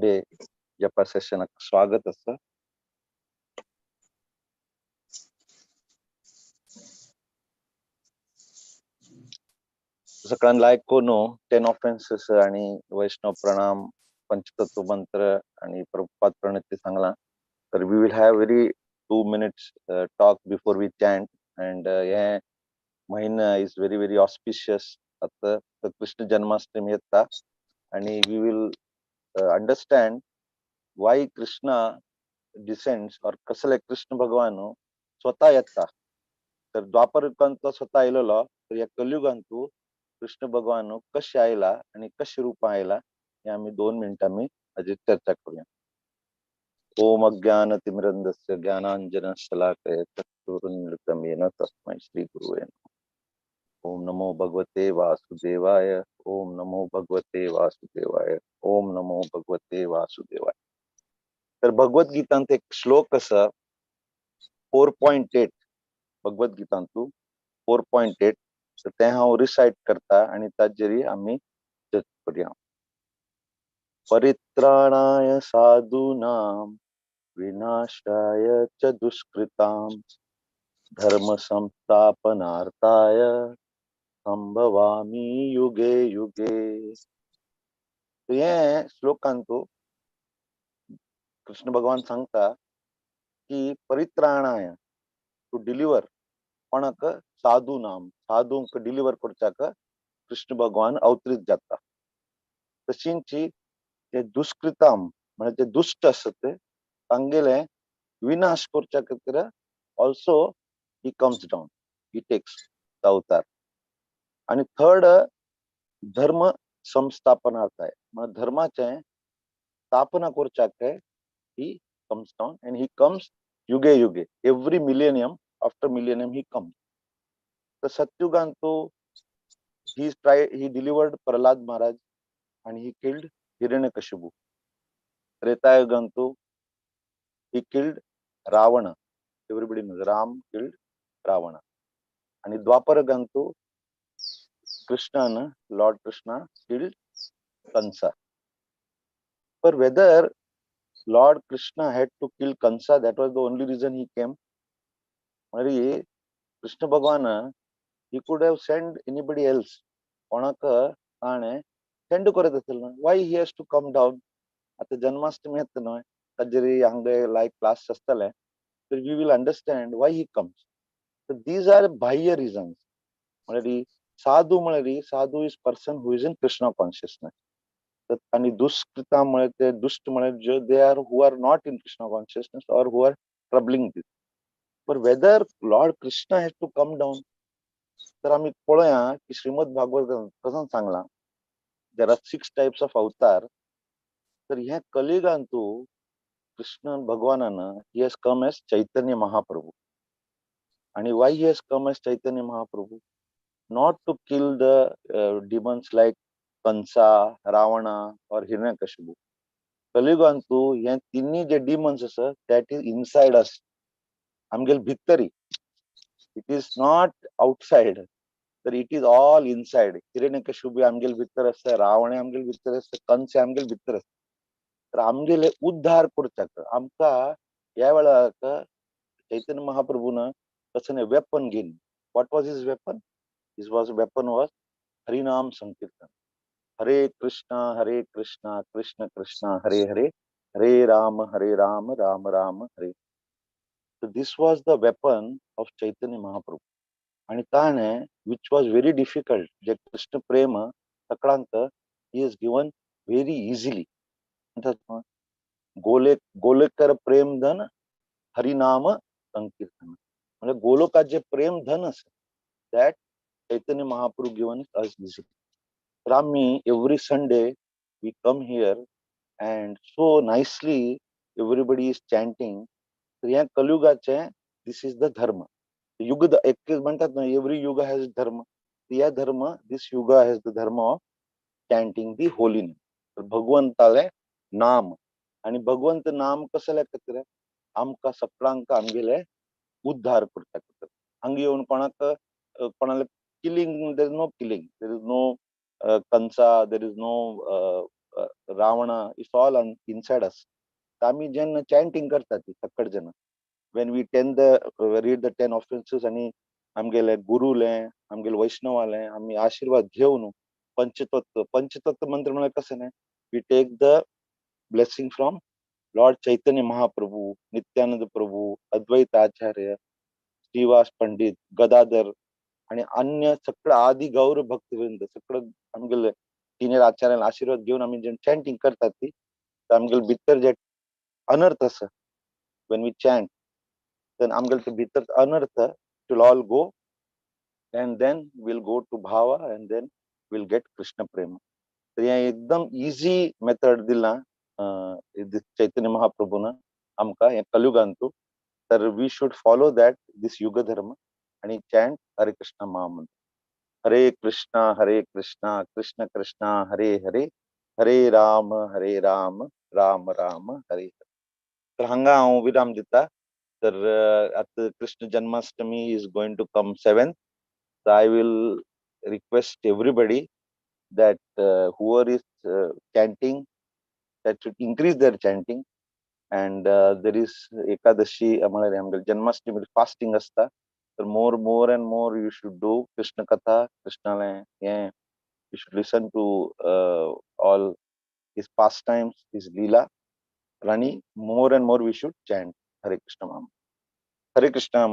Day जपा सेशनाक स्वागत आसा. सकाळन लायक कोनो 10 ऑफेन्सेस आणि वैष्णव प्रणाम, पंचतत्व मंत्र आणि प्रभुपाद प्रणती सांगला. तर we will have very 2 minutes talk before we chant. And हे महिना is very very auspicious. आता कृष्ण जन्माष्टमी येता आणि we will understand why Krishna descends or कसले कृष्ण भगवान स्वतः येता. तर द्वापर युगांत स्वतः आयलेलो, तर या कलयुगांतू कृष्ण भगवान कशे आयला आणि कशे रूपां आयला हे आमी 2 मिनटां हाजेर चर्चा करूया. ओम अज्ञानतिमिरन्दस्य ज्ञानांजन शलाकय चक्षुरुन्मीलितं येन तस्मै श्री गुरुवे नमः. ओम नमो भगवते वासुदेवाय, ओम नमो भगवते वासुदेवाय, ओम नमो भगवते वासुदेवाय. तर भगवद्गीतांत एक श्लोक आसा 4.8, भगवद्गीतांतू 4.8, तर तें हांव रिसायट करता आनी ताजेर आमी चर्चा करूया. परित्राणाय साधूनां विनाशाय च दुष्कृतां धर्म संस्थापनार्थाय संभवामी युगे युगे. हे श्लोकांतू कृष्ण भगवान सांगता की परित्राणाय, टू डिलिव्हर कोणाक, साधू नाम, साधूंक डिलिव्हर करच्याक कृष्ण भगवान अवतरीत जाता. तशींची जे दुष्कृताम म्हणजे जे दुश्ट आसता ते तांगेले विनाश करच्या खातीर also he comes down, he takes the avatar. आनी थर्ड, धर्म संस्थापनार्थाय, म्हणजे धर्माचें स्थापना करच्याक he comes down and he comes युगे युगे, every millennium after millennium he comes. तर सत्युगांतू he delivered Prahlad Maharaj and he killed Hiranyakashipu. त्रेतायुगांतू he killed Ravana, everybody knows Ram killed Ravana. आणि द्वापरयुगांतू कृष्णान, Lord Krishna killed Kansa. But whether Lord Krishna had to kill Kansa, that was the only reason he came. म्हणजे कृष्ण भगवान he could have sent anybody else, कोणाक ताणें send करत आसलें ना, why he has to come down. आतां जन्माष्टमी येता न्हय, ताजेर हांगा लायक क्लास आसतले, तर we will understand why he comes. तर these are बाह्य रिजन्स. म्हळ्यार साधू, म्हळ्यार sadhu is person who is in Krishna consciousness. आणि दुष्कृता म्हळ्यार ते दुश्ट म्हळ्यार जे they are who are not in Krishna consciousness or who are troubling this. But whether Lord Krishna has to come down, तर आमी पळोवया की श्रीमद भागवत कसं सांगलां, there are 6 types of avatar. तर ह्या कलियुगांतू Krishna भगवानान he has come as Chaitanya Mahaprabhu. आणि why he has come as Chaitanya Mahaprabhu? Not to kill the demons like Kansa, Ravana or Hiranyakashipu. कलियुगांतू हे तिन्ही जे डिमन्स आसा that is inside अस, आमगेले भितरी, it is not outside, तर it is all inside. Hiranyakashipu आमगेले भितर आसा, रावण आमगेले भितर आसा, कंस आमगेले भितर आसा. तर आमगेले उद्धार करच्याक आमकां ह्या वेळार चैतन्य महाप्रभून कसं वेपन घेवन, what was his weapon? His was weapon was Harinam sankirtan. Hare Krishna Hare Krishna Krishna Krishna Hare Hare, Hare Ram Ram Ram Hare. So this was the weapon of Chaitanya Mahaprabhu. आणि ताणें which was very difficult, जे कृष्ण प्रेम सगळ्यांक he is given very easily. गोले गोलेकर प्रेम धन हरिनाम संकीर्तन, म्हणजे गोलोकात जे प्रेम धन आसा that Chaitanya Mahaprabhu given us easily. तर आमी every Sunday we come here and so nicely everybody is chanting. तर ह्या कलयुगाचें this is the dharma. युग एक म्हणतात ना, एव्हरी युग हॅज धर्म. या धर्म, this yuga has the dharma of chanting the holy name. तर भगवंताले नाम, आणि भगवंत नाम कसल्या खातीर आमकां सगळ्यांक आमगेले उद्धार करता खातीर. हांगा येवन कोणाक कोणाले killing, there is no killing, there is no Kansa, there is no Ravana it's all inside us. आमी जेन्ना चॅन्टिंग करता ती सक्कड जाणां, when we ten the read the 10 offences आनी आमगेले गुरुले आमगेले वैष्णवाले आमी आशिर्वाद घेवन पंचतत्व, पंचतत्व मंत्र म्हळ्यार कशें न्ही, we take the blessing from Lord Chaitanya Mahaprabhu, Nityanand Prabhu, Advaita Acharya, Shrivas Pandit, Gadadhar आणि अन्य सगळं आदी गौर भक्तवृंद, सगळं आमगेले सिनियर आचार्यांना आशीर्वाद घेऊन आमी जेन्ना चॅन्टिंग करतात ती, तर आमगेले भितर जे अनर्थ आसा, when we chant, then आमगेले ते भितर अनर्थ will all go and then we'll go to bhava and then we'll get Krishna prema. तर हे एकदम इजी मेथड दिला चैतन्य महाप्रभून आमकां हे कलयुगांतू. तर we should follow that this yuga dharma आणि चॅन्ट हरे कृष्णा महामंत्र. हरे कृष्णा हरे कृष्णा कृष्ण कृष्णा हरे हरे, हरे राम हरे राम राम राम हरे हरे. तर हांगा हांव विराम दिता. तर आतां Krishna Janmashtami is going to come 7th. So I will request everybody that whoever is chanting, that should increase their chanting. And there is Ekadashi, म्हळ्यार आमगेले जन्माष्टमी फास्टिंग आसता. तर more more and more you should do Krishna katha, कृष्णालें हें you should listen to all his pastimes, his leela. आनी more and more we should chant Hare Krishna Maha. Hare Krishna.